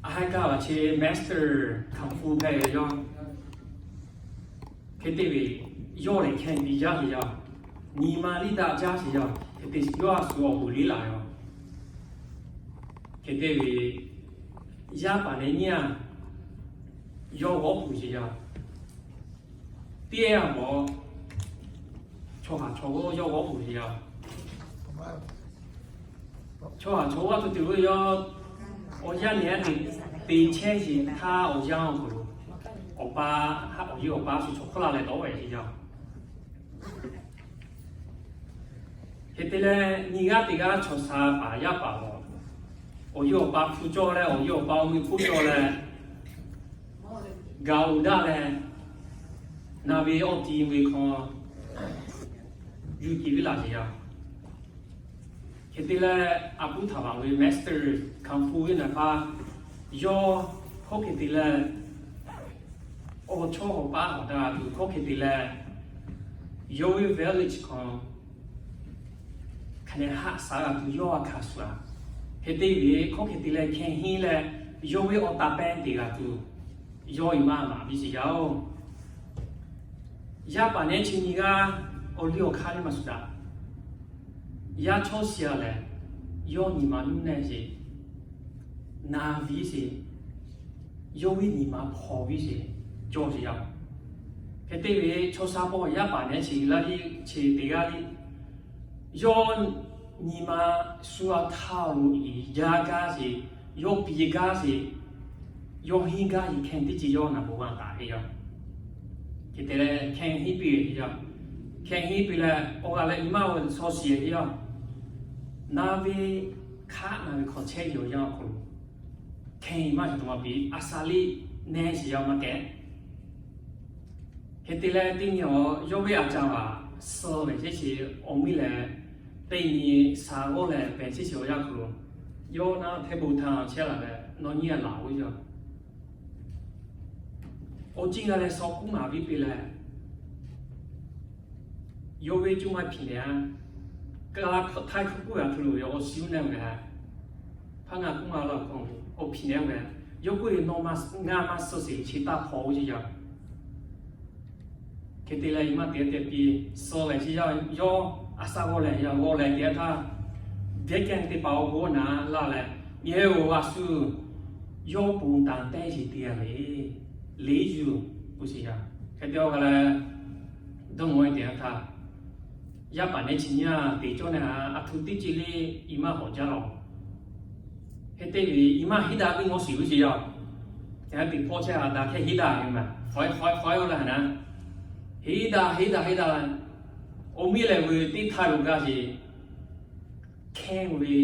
A haiˉ kaˇ vaꞈ chi master kung fu hpehꞈ ve yawˇ. Hk'e te ve, yawˇ lehˬ hkehˇ ve yaˇ sheˍ yaˇ, nyi ma liˇ daꞈ jaˇ sheˍ yaˇ. Hk'e te yawˇ a shu awˬ hoꞈ liˇ laˬ ve. Hk'e te ve, yaˇ paˍ leh nyiˇ a yawˇ g'awˇ puˍ sheˍ yaˇ. Teˇ yanˇ mawˬ, chaw haˍ chaw g'awˇ yawˇ g'awˇ puˍ sheˍ yaˇ. Chaw haˍ chaw g'awˇ a htoꞈ te ve yawˇ, awˬ yanˇ nehˬ a te, te chehˇ sheˍ htaˇ awˬ yanˇ awˬ hk'aw lo, awˬ pa, awˬ yawˇ awˬ pa shu chaw hk'oˆ la leh tawˆ ve sheˍ yaˇ. Hk'e te leh, nyi g'aˇ teˇ g'aˇ chaw sha paˍ yaˇ paˍ lawˬ, awˬ yawˇ awˬ pa hpu cawˇ leh, awˬ yawˇ awˬ pa awˬ meh hpu cawˇ leh, gaˬ uiˍ daꞈ leh, na ve awˬ ti ve hk'aw yuˬ tiˍ ve laˬ sheˍ yaˇ. Hk'e te leh, a puˉ htaꞈ vaˬ ve master kung fu ve naˍ hpaˇ, yawˇ hkawˇ hk'e te leh, awˬ chawˇ awˬ paˉ hawˬ daꞈ tuˬ hkawˇ hk'e te leh, yawˇ ve village hk'aw hk'aˬ nehˬ haꞈ shaˍ g'a tuˬ yawˇ a hkanˍ suh a. Hk'e te ve hkawˇ hk'e te leh hkeh hinˉ leh, yawˇ ve awˬ taˍ pehˇ te g'a tuˬ, yawˇ iˍ maˇ maˍ piˇ sheˍ yaˇ oˬ. Yaˇ paˍ nehˉ chi nyi g'aˇ awˬ liˇ awˬ hk'aˇ liˇ maˇ shuˍ daꞈ. Yaˇ chawˇ shiˍ a lehˬ, yawˇ nyi ma nuˇ nehˇ sheˍ, na viˉ sheˍ, yawˇ ve nyi ma hpaw viˉ sheˍ, cawˬ sheˍ yaˇ. Hk'e te ve chaw sha paw yaˇ paˍ nehˉ chi laˇ liˇ chi teˇ g'aˇ liˇ, yawˇ nyi ma shu a htaˇ lo iˍ yaˇ gaˇ sheˍ, yawˇ piˍ gaˇ sheˍ, yawˇ henˇ gaˇ sheˍ hkeh teˇ ceuˬ yawˇ naˍ bon g'a taˍ ve yaˇ. Hk'e te leh hkeh henˉ piˇ ve yaˇ. Hkeh henˉ piˇ leh awˬ g'aˇ leh iˍ maˇ awˬ shaw shiˍ ve yaˇ. Na ve hk'aˆ na ve hk'aw chehˇ ve awˬ yanˇ awˬ hk'aw lo, hkeh maˇ shiˍ taˍ maˇ piˇ, a sha liˇ nehˇ shiˍ yaˇ maˇ kehˉ. Hk'e te leh teˇ nyi awˬ yawˇ ve a ca vaꞈ suh ve chehˇ sheˍ, awˬ miˇ lehˬ teˇ nyi sha g'awˇ leh pehˬ chehˇ sheˍ awˬ yanˇ hk'aw lo, yawˇ naˆ hteˇ bon htaˇ chehˇ laˬ leh nawˬ nyi a laˬ oˇ yaˇ. Awˬ ciˉ g'a leh shaw kuˉ maˍ viˉ piˇ leh, yawˇ ve cuˇ maˇ hpiˍ leh a, ka la hk'aˬ htaˇ hkui kuˉ g'a hkui lo ve awˬ shiˍ uˉ nehˇ ve, hpaˇ ngaˬ kuˉ maˇ la k'o, awˬ hpiˍ nehˇ ve, yawˇ k'oˆ ve, Nawˬ ngaˬ maˇ suh sheˍ chi taˇ hpaw oˇ ce yaˇ. Hk'e te leh iˍ maˇ te te piˇ, suh leh chi yaˇ yawˇ a sha g'awˇ leh yaˇ g'awˇ leh te htaˇ, dehˉ kehˇ teˇ hpaˍ awˬ bon naˍ laˇ leh, Yehˬ oˬ a shu yawˇ ponˬ taˍ tehˇ sheˍ te a le, le yuˬ k'o sheˍ yaˇ. Hk'e te awˬ g'aˇ leh dawˇ nawˬ e te htaˇ, yaˇ paˍ nehˉ chi nyi a te cawˇ nehˇ a, a htoꞈ teˇ ceuˬ le iˍ maˇ hawꞈ jaˇ law. Hk'e te ve iˍ maˇ heˉ daꞈ ve ngawˇ shiˍ ve sheˍ yaˇ. Yaˇ teˇ hpawˇ chehˇ a daꞈ hkehˇ heˉ daꞈ ve maˬ, hawehˉ hawehˉ hawehˉ oˇ la na. Heˉ daꞈ heˉ daꞈ heˉ daꞈ, awˬ miˇ lehˬ ve teˇ htaˇ lo gaˇ sheˍ. Hkehˇ ve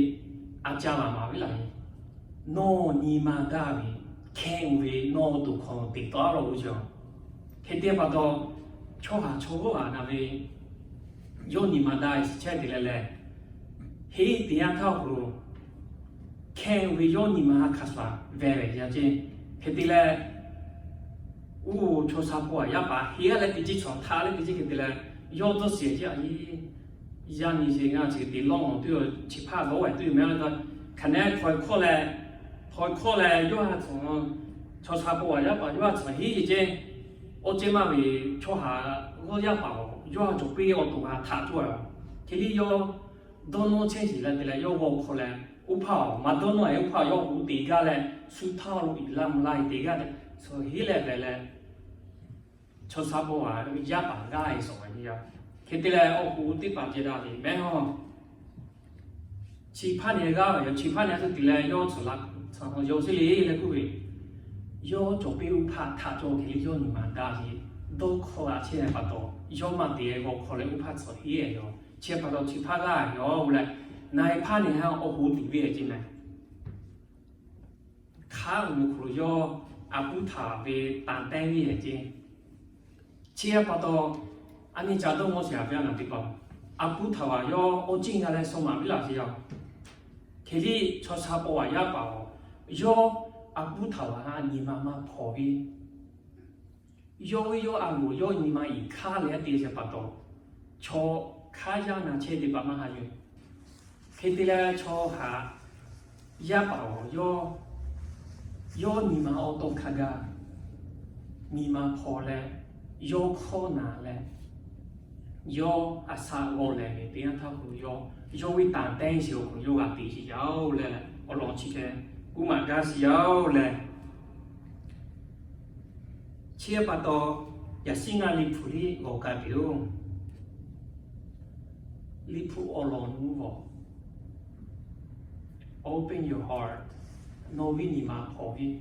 a ca laˬ maˍ ve laˬ ve, nawˬ nyi ma daˇ ve, hkehˇ ve nawˬ to hk'aw teꞈ taw a law ve yaˇ. Hk'e te pa taw, chaw haˍ chaw g'awˇ a na ve, yawˇ nyi ma daˇ ve chi chehˇ te leh leh, heˉ te yaˇ htaˇ awˬ hk'aw lo hkehˇ ve yawˇ nyi ma ha hk'a shuˍ vehˬ ve yaˇ ce. Hk'e te leh, oˇ chaw sha paw a yaˇ paˍ heˉ a leh teˇ ceuˬ chaw htaˇ leh teˇ ceuˬ hk'e te leh, yawˇ dawˇ shiˍ ce a e, yaˇ nyi sheˍ ngaˬ chi te lawˇ mawˬ tuˬ yoˬ, chi hpaˇ dawˇ ve tuˬ yoˬ mehˍ a, hk'aˬ nehˉ hk'aw hkawˇ leh, hk'aw hkawˇ leh yawˇ ha tcuhˍ, chaw sha paw a yaˇ paˍ yawˇ ha tcuhˍ heˉ ce ce. Awˬ ceuˬ maˇ ve chaw haˍ g'awˇ yaˇ paˍ a, yawˇ ha cawˬ piˇ awˬ to ha htaꞈ cawˇ a. Hk'e liˇ yawˇ dawˇ nawˇ chehˇ sheˍ leh te leh yawˇ g'aw hk'aw leh, oˇ hpaˇ a maˇ dawˇ nawˇ e oˇ hpaˇ yawˇ k'o teꞈ gaˇ leh, shu htaˇ lo iˍ laˇ mvuh laˇ e teꞈ gaˇ leh, suh heˉ leh vehˬ leh, chaw sha paw a yaˇ paˍ g'aˇ e shawˍ ve yaˇ. Hk'e te leh awˬ k'o teˇ hpaˍ ceh daꞈ ve mehˍ a. Chi hpaˇ nehˬ g'aˇ ve yoˬ, chi hpaˇ nehˬ a htoꞈ te leh yawˇ tcuhˍ la, tcuhˍ yawˇ sheˍ le leh k'oˆ ve, yawˇ cawˬ piˇ oˇ hpaˇ htaꞈ cawˬ hk'e liˇ yawˇ nyi ma daˇ ve, dawˇ hkawˇ a chehˇ pa taw, yawˇ maˇ te g'aw hk'aw leh oˇ hpaˇ tcuhˍ heˉ e yoˬ. Chi pa taw chi hpaˇ g'aˇ yoˬ leh, na e hpaˇ nehˬ ha awˬ hoꞈ tuˬ ve ce mehˍ. Hk'aˆ uˬ mvuhˇ hk'oˆ lo yawˇ a puˉ htaꞈ ve tanˍ tehˇ ve ce. Chi pa taw, a nyi ca dawˇ nawˇ sheˍ a ve a naˬ teˇ hpaˍ, a puˉ htaꞈ vaˬ yawˇ awˬ ceuˬ g'a leh shaw maˍ ve laˬ sheˍ yaˇ. Hk'e liˇ chaw sha paw a yaˇ paˍ a, yawˇ a puˉ htaꞈ vaˬ ha nyi ma maˇ hpaw ve, yawˇ ve yawˇ a loˍ yawˇ nyi ma iˍ hkaˇ leh a te sheˍ pa taw, chaw hk'aˇ yaˇ na chehˇ teˇ hpaˍ maˇ ha yoˬ. Hk'e te leh chaw haˍ yaˇ paˍ a yawˇ Yawˇ nyi ma awˬ to hk'a gaˬ nyi ma hpaw leh, yawˇ hkawˇ naˍ leh, yawˇ a sha g'aw lehˬ ve teˇ yanˇ htaˇ k'o, yawˇ yawˇ ve tanˍ tehˇ shiˍ awˬ hk'aw lo yawˇ g'a te shiˍ yaˇ-oˬ leh, awˬ lawn chi hk'e k'oˆ maˍ gaˇ shiˍ yaˇ-oˬ leh, chi pa taw, yaꞈ shiˉ ngaˇ Liꞈ hpu liꞈ g'awˬ k'ai ve yoˬ. Liꞈ hpu awˬ lawn nuˇ g'awˬ, open your heart. Nawˬ ve nyi ma hpaw ve.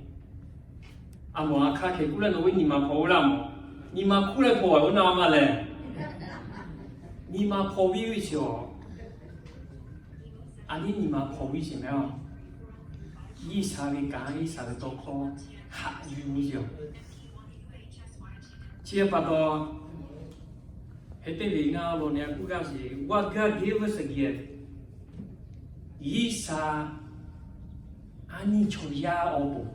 A mawˬ a hk'aˇ hk'e k'oˆ leh nawˬ ve nyi ma hpaw ve laˇ mawˬ. Nyi ma hkuˇ leh hpaw ve oˇ na ma lehˬ, nyi ma hpaw ve ve chi awˬ, a nyi nyi ma hpaw ve chi mehˍ-oˬ, G'uiˬsha ve kanˉ, G'uiˬsha ve tawˇ hkawˇ haꞈ yuˬ ve yoˬ. Chi pa taw, hk'e te ve ngaˬ lo nyi k'oˆ gaˇ sheˍ, what God gave us a gift. G'uiˬsha a nyi chaw yaˇ awˬ pon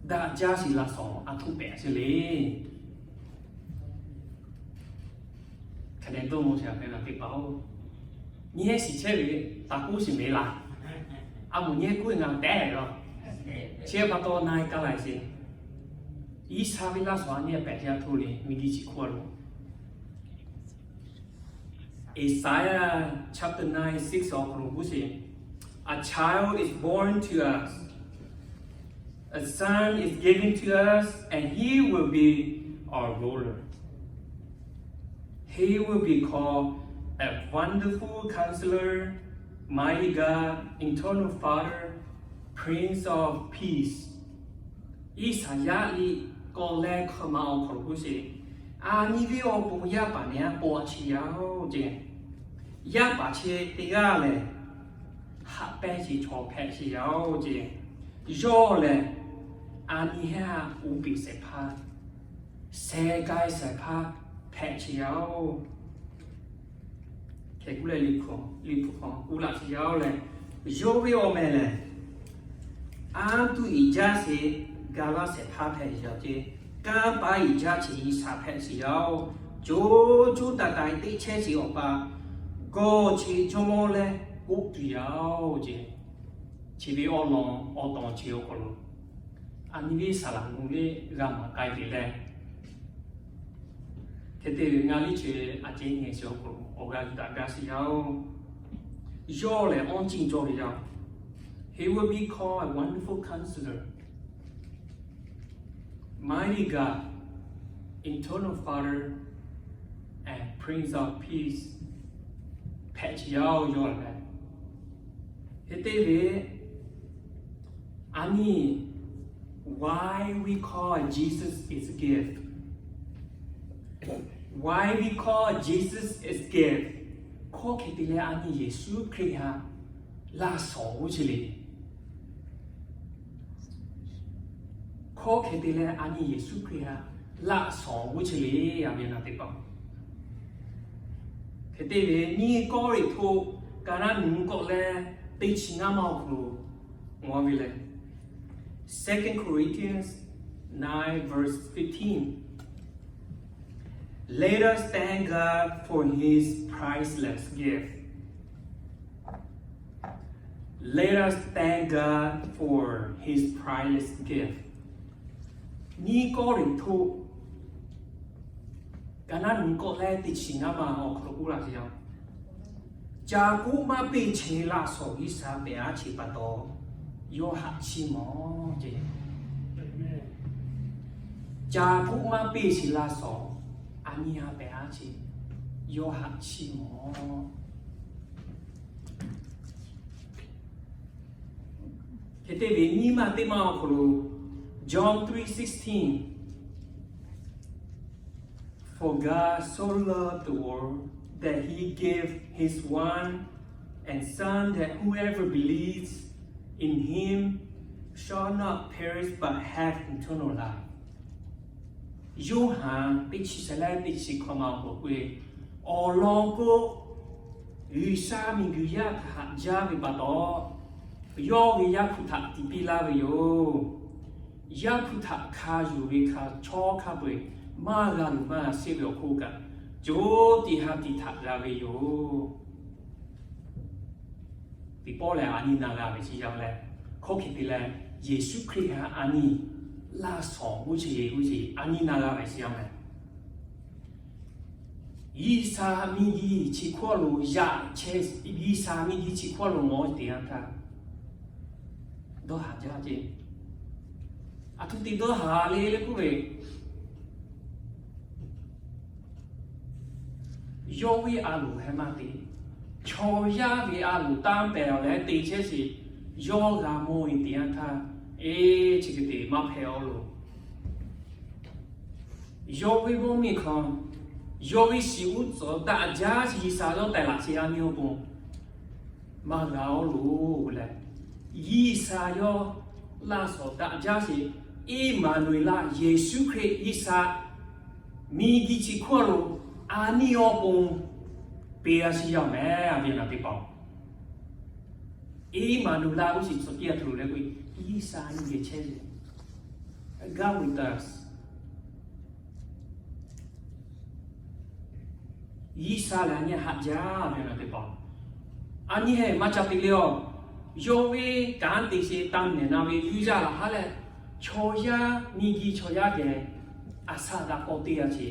daꞈ jaˇ sheˍ laˇ shawˍ a htoꞈ pehꞈ sheˍ le. Hk'e te dawˇ mawˇ sheˍ a hk'e la teˇ hpaˍ-oˬ, nyi heh shiˍ chehˇ ve taˍ k'oˆ shiˍ mehˍ laˇ. A mawˬ nyi heh k'oˆ ve ngaˬ tehˉ laˇ. Chi pa taw na e kaˇ la sheˍ. G'uiˬsha ve laˇ shawˍ a nyi pehꞈ jaˇ htoꞈ le, miˬguiˬ chi hk'oˆ lo Isaiah chapter nine six awˬ hk'aw lo k'oˆ sheˍ, a child is born to us, a son is given to us, and he will be our ruler. He will be called a wonderful counselor, mighty God, eternal Father, Prince of Peace. Iˉsaˍyaˆ liꞈ k'awꞈ leh hk'aˬ ma awˬ hk'aw lo k'oˆ sheˍ, a nyi ve awˬ pon yaˇ paˍ nehˬ a paw a chi yaˇ-oˬ ce. Yaˇ paˍ chi teˇ g'aˇ lehˬ, haꞈ pehnˇ sheˍ chaw hpehꞈ sheˍ yaˇ-oˬ ce. Yawˇ lehˬ, a nyi hehˉ a uˉ peꞈ shehˍ hpaˇ, sheh k'ai shehˍ hpaˇ hpehꞈ sheˍ yaˇ-oˬ. Hk'e k'oˆ leh Liꞈ hpu hk'aw k'oˆ laˇ sheˍ yaˇ-oˬ leh, yawˇ ve awˬ meh lehˬ, a tuˇ iˍ jaˇ sheˍ ga laˇ shehˍ hpaˇ hpehꞈ sheˍ yaˇ-oˬ ce. Kanˇ paˉ iˍ jaˇ sheˍ G'uiˬsha hpehꞈ sheˍ yaˇ-oˬ. Co co taiˍ taiˍ teˇ chehˇ sheˍ Awˬ pa, gawˬ chi jawˇmawˇ leh k'oˆ tuˬ yaˇ-oˬ ce. Chi ve awˬ lawn awˬ tawn chi awˬ hk'aw lo, a nyi ve saˍ laꞈ nu le g'a maˍ k'ai te leh, hk'e te ve ngaˬ liˇ chi a ceˇ nyi chi awˬ hk'aw lo awˬ g'aˇ yuˬ daꞈ gaˇ sheˍ yaˇ-oˬ. Yawˇ lehˬ awˬ ceuˬ cawˬ ve yaˇ-oˬ. He will be called a wonderful counselor, mighty God, eternal Father, and Prince of Peace hpehꞈ sheˍ yaˇ-oˬ yawˇ lehˬ. Hk'e te ve, a nyi, why we call Jesus is gift. Why we call Jesus is gift. Hkawˇ hk'e te leh a nyi Yeˍsuˆ Hkriꞈ htaꞈ laˇ shawˍ g'uˇ che le. Hkawˇ hk'e te leh a nyi Yeˍsuˆ Hkriꞈ htaꞈ laˇ shawˍ g'uˇ che le, a ve na teˇ hpaˍ. Hk'e te ve nyi Kawˇrenˍhtuˆ ka naˉ nuˬ k'awꞈ leh teˇ chi ngaˇ ma awˬ hk'aw lo mawˬ ve lehˬ, Second Corinthians nine verse fifteen. Let us thank God for His priceless gift. Let us thank God for His priceless gift. Nyi Kawˇrenˍhtuˆ ka naˉ nuˬ k'awꞈ leh teˇ chi ngaˇ ma awˬ hk'aw lo k'oˆ laˇ sheˍ yaˇ-oˬ. Ca k'oˆ maˇ peˇ chi laˇ shawˍ G'uiˬsha pehˍ aˉ chi pa taw, yawˇ haꞈ chiˇ mawˬ ce. Ca k'oˆ maˇ peˇ chi laˇ shawˍ a nyi ha pehˍ aˉ chi, yawˇ haꞈ chiˇ mawˬ. Hk'e te ve nyi ma teˇ ma awˬ hk'aw lo, John three sixteen. For God so loved the world that He gave His one and Son, that whoever believes in Him shall not perish but have eternal life. Yoˇhanˬ teˇ chi shehˍ leh teˇ chi hkawꞈ ma awˬ hk'aw lo k'oˆ ve, awˬ lawn k'o, G'uiˬsha miˬguiˬ yaˇ htaꞈ haꞈ jaˇ ve pa taw, yawˇ ve Yaˇ hpu htaꞈ tiꞈ piˇ laˇ ve yoˬ. Yaˇ hpu htaꞈ hkanˍ yuˬ ve hk'a chaw hk'a peu-eˬ maˇ g'a luˬ maˇ g'a sheˆ ve awˬ hk'oˆ kaꞈ, co tiꞈ ha tiꞈ htaꞈ g'a ve yoˬ. Tiꞈ pawˆ leh a nyi na g'a ve chi yaˇ leh, hkawˇ hk'e te leh, Yeˍsuˆ Hkriꞈ htaꞈ a nyi laˇ shawˍ g'uˇ chi g'uˇ ce a nyi na g'a ve shiˍ yaˇ mehˍ. G'uiˬsha miˬguiˬ chi hkawˇ lo yaꞈ chehˇ, G'uiˬsha miˬguiˬ chi hkawˇ lo mawˬ te yanˇ htaˇ, dawˇ haˍ jaˇ ce. Aˬ htoꞈ te dawˇ haˍ le le k'oˆ ve, yawˇ ve a loˍ heh maˇ te. Chaw yaˇ ve a loˍ tanˇ pehˍ awˬ leh te chehˇ sheˍ. Yawˇ g'a mawˬ ve te yanˇ htaˇ, eˬ, chi hk'e te maˇ hpehꞈ awˬ loˍ. Yawˇ ve mvuhˇ miˬ hk'aw, yawˇ ve shiˍ uˉ tcuhˍ daꞈ jaˇ sheˍ, G'uiˬsha yawˇ tehꞈ laꞈ sheˍ a nyi awˬ pon maˇ g'a awˬ loˍ leh, G'uiˬsha yawˇ laˇ shawˍ daꞈ jaˇ sheˍ. Eˇmaˍnuˍeˍlaˆ, Yeˍsuˆ Hkriꞈ G'uiˬsha miˬguiˬ chi hkawˇ lo a nyi awˬ pon peꞈ a shiˍ yaˇ mehˍ, a ve naˬ teˇ hpaˍ. Eˇmaˍnuˍeˍlaˆ g'uˇ suhˍ tcuh piˇ a htoꞈ loˬ leh k'oˆ ve, G'uiˬsha nyi geh chehˇ ve, God with us. G'uiˬsha lehˬ a nyi haꞈ jaˇ ve naˬ teˇ hpaˍ. A nyi heh maˇ ca te le awˬ. Yawˇ ve kanˉ te sheˍ taˇ nehˬ na ve yuˇ yaˇ laꞈ haˉ leh, chaw yaˇ miˬguiˬ chaw yaˇ geh a shaꞈ daꞈ k'awꞈ te a ce.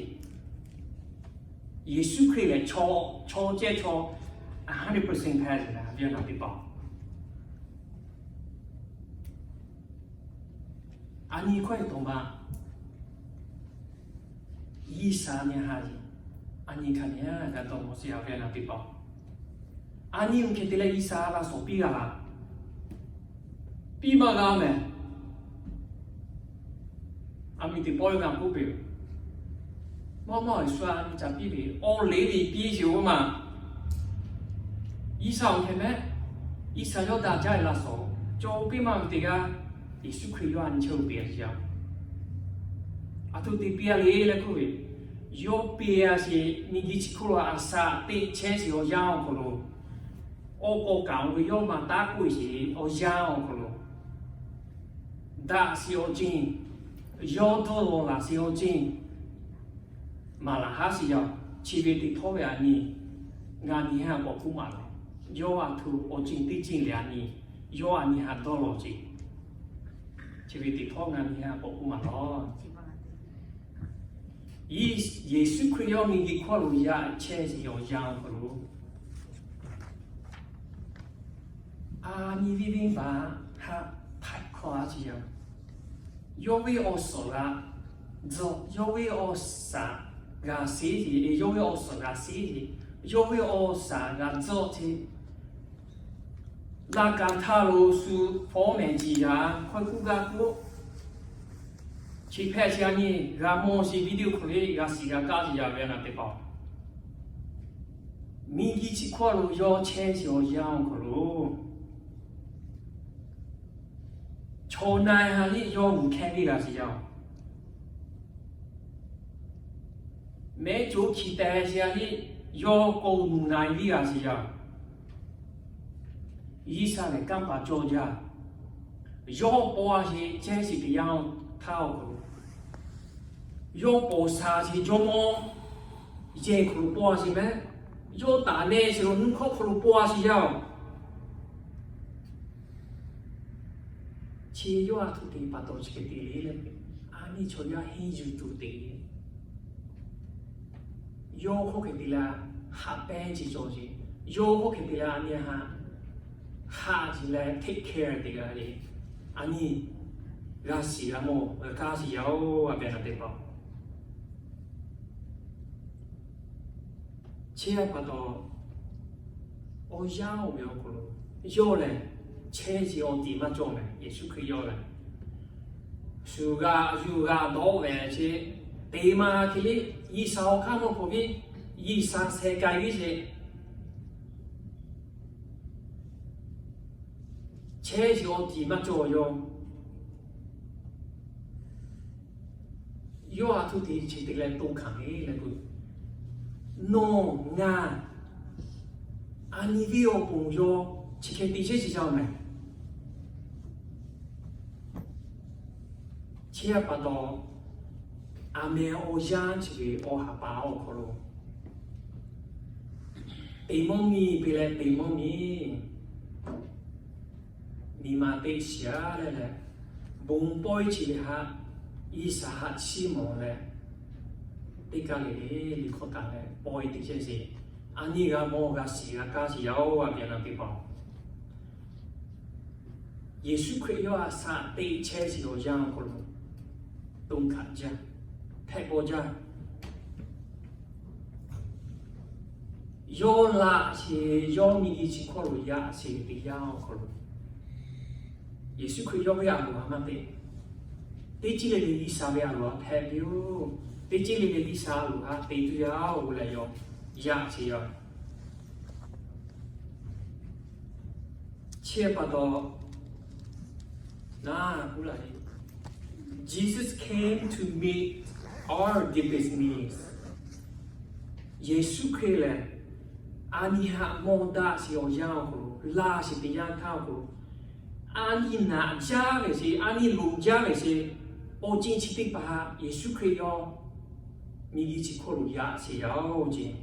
Yeˍsuˆ Hkriꞈ lehˬ chaw, chaw cehˇ chaw, a hundred percent hpehꞈ ve naˬ teˇ hpaˍ. A nyi hkawˇ e tawˬ ma, G'uiˬsha nyi ha e, a nyi hk'a nyi g'a dawˇ mawˬ sheˍ a ve naˬ teˇ hpaˍ. A nyi uˬ hk'e te leh G'uiˬsha laˇ shawˍ piˇ g'a laˇ, piˇ maˇ g'a mehˍ. A miˬ teˇ pawˆ ve ngaˬ k'oˆ peuˬ, maˇ maˇ Yeˍsuˆ a nyi ca piˇ ve, awˬ lehˬ ve piˇ sheˍ oˇ ma. G'uiˬsha awˬ hk'e mehˍ, G'uiˬsha yawˇ daꞈ jaˇ ve laˇ shawˍ, cawˬ piˇ maˇ ve teˇ g'aˇ, Yeˍsuˆ Hkriꞈ yawˇ a nyi chehˇ lo peꞈ a sheˍ yaˇ. Aˬ htoꞈ te piˇ a le leh k'oˆ ve, yawˇ peꞈ a sheˍ, miˬguiˬ chi hk'oˆ lo a shaꞈ teꞈ chehˇ sheˍ awˬ yanˇ awˬ hk'aw lo, awˬ k'awꞈ kaꞈ oˇ ve yawˇ maˇ taˉ k'oˆ sheˍ awˬ yanˇ awˬ hk'aw lo, daꞈ sheˍ awˬ ceˇ, yawˇ dawˇ law laˬ sheˍ awˬ ceˇ, maˍ laˬ haˉ sheˍ yaˇ. Chi ve teˇ htawˇ ve a nyi, ngaˬ nyi ha k'awꞈ k'oˆ maˍ lawˬ. Yawˇ a htoꞈ awˬ ceˇ teˇ ceˇ lehˬ a nyi, yawˇ a nyi ha dawˇ law ceˇ. Chi ve teˇ htawˇ ngaˬ nyi ha k'awꞈ k'oˆ maˍ lawˬ. Yeˍsuˆ Hkriꞈ yawˇ miˬguiˬ hkawˇ lo yaꞈ chehˇ sheˍ awˬ yanˇ awˬ hk'aw lo, a nyi viˉ viˉ baˬ haꞈ htaꞈ hkawˇ a ciˍ yaˇ. Yawˇ ve awˬ suhˍ g'a tzuhˆ, yawˇ ve awˬ suhˍ g'a sheˉ ce, yawˇ ve awˬ suhˍ g'a sheˉ ce, yawˇ ve awˬ suhˍ g'a tzuhˆ ce. Laˇ kaꞈ htaˇ lo shu fawˉ mehˍ ciˍ yaˇ hkawˇ kuˇ g'a k'oˆ, chi hpehꞈ chi a nyi g'a mawˬ sheˍ video hk'aw lo g'a shiˍ g'a kaˇ ciˍ yaˇ ve naˬ teˇ hpaˍ. Miˬguiˬ chi hkawˇ lo yawˇ chehˇ sheˍ awˬ yanˇ awˬ hk'aw lo, chaw na ha liˇ yawˇ g'uˬ hkehˇ ve g'a shiˍ yaˇ. Mehˉ co hkiˬ teh sheˍ a liˇ yawˇ k'o nuˬ na e viˉ g'a shiˍ yaˇ. G'uiˬsha lehˬ kanˇ paˍ cawˇ jaˇ. Yawˇ paw a sheˍ chehˇ sheˍ teˇ yanˇ htaˇ awˬ hk'aw lo, yawˇ paw sha sheˍ jawˇmawˇ yehˬ hk'aw lo paw a sheˍ mehˉ. Yawˇ taˍ nehˇ sheˍ lo nuˇ hkawˇ hk'aw lo paw a sheˍ yaˇ oˬ. Chi yawˇ a htoꞈ te pa taw chi hk'e te le le, a nyi chaw yaˇ henˇ yuˬ tuˬ te le. Yawˇ hk'oˆ hk'e te leh haꞈ pehnˇ chi cawˬ ce. Yawˇ hk'oˆ hk'e te leh a nyi haꞈ, haꞈ ce leh take care te g'a le. A nyi g'a shiˍ g'a mawˬ g'a kaˇ shiˍ yaˇ oˬ, a pehˍ naˬ teˇ hpaˍ. Chi pa taw, awˬ yanˇ oˇ ve awˬ hk'aw lo, yawˇ lehˬ chehˇ sheˍ awˬ tiˍ maˇ cawˬ mehˍ. Yeˍsuˆ Hkriꞈ yawˇ lehˬ, shu g'a yuˬ g'a dawˆ ve chi, teˇ ma hk'e le, G'uiˬsha awˬ hk'aˇ mawˇ hpawnˬ viˉ, G'uiˬsha sheh k'ai viˉ sheˍ, chehˇ sheˍ awˬ tiˍ maˇ cawˬ yawˇ. Yawˇ a htoꞈ te chi te leh to hkanˍ ve le k'o, nawˬ ngaˬ a nyi viˉ awˬ pon yawˇ chi hk'e te chehˇ sheˍ yaˇ mehˍ. Chi pa taw, aˬ mehˍ awˬ yanˇ chi ve awˬ ha pa awˬ hk'aw lo, teˇ mawˇ miˬ peꞈ leh teˇ mawˇ miˬ, miˬ ma teˇ shiˍ a leh leh, Bon pawehˇ chi ve htaꞈ G'uiˬsha htaꞈ chiˇ mawˬ leh, teˇ kaˇ le le liꞈ hk'awꞈ kaꞈ leh pawehˇ teˇ cehˇ sheˍ. A nyi g'a mawˬ g'a shiˍ g'a kaˇ shiˍ yaˇ oˬ, a piˍ a na teˇ hpaˍ-oˬ, Yeˍsuˆ Hkriꞈ yawˇ a shaꞈ teꞈ chehˇ shiˍ awˬ yanˇ awˬ hk'aw lo, to hkanˍ jaˇ, hpehꞈ bawˆ jaˇ. Yawˇ laꞈ sheˍ, yawˇ miˬguiˬ chi hkawˇ lo yaꞈ sheˍ ve teˇ yanˇ awˬ hk'aw lo, Yeˍsuˆ Hkriꞈ yawˇ ve a loˍ htaꞈ maˇ te. Teˇ ceuˬ le le G'uiˬsha ve a loˍ htaꞈ hpehꞈ ve yoˬ. Teˇ ceuˬ le le G'uiˬsha a loˍ htaꞈ te tuˬ yaˇ oˬ leh yawˇ yaꞈ sheˍ yaˇ. Chi pa taw, na, kuˇ laˬ le, Jesus came to meet our deepest needs. Yeˍsuˆ Hkriꞈ lehˬ, a nyi htaꞈ mawˬ daꞈ sheˍ awˬ yanˇ awˬ hk'aw lo, laꞈ sheˍ teˇ yanˇ htaˇ awˬ hk'aw lo, a nyi naꞈ jaˇ ve sheˍ, a nyi loꞈ jaˇ ve sheˍ, awˬ ceuˬ chi teˇ hpaˍ htaꞈ Yeˍsuˆ Hkriꞈ yawˇ miˬguiˬ chi hkawˇ lo yaꞈ sheˍ yaˇ oˬ ceˇ.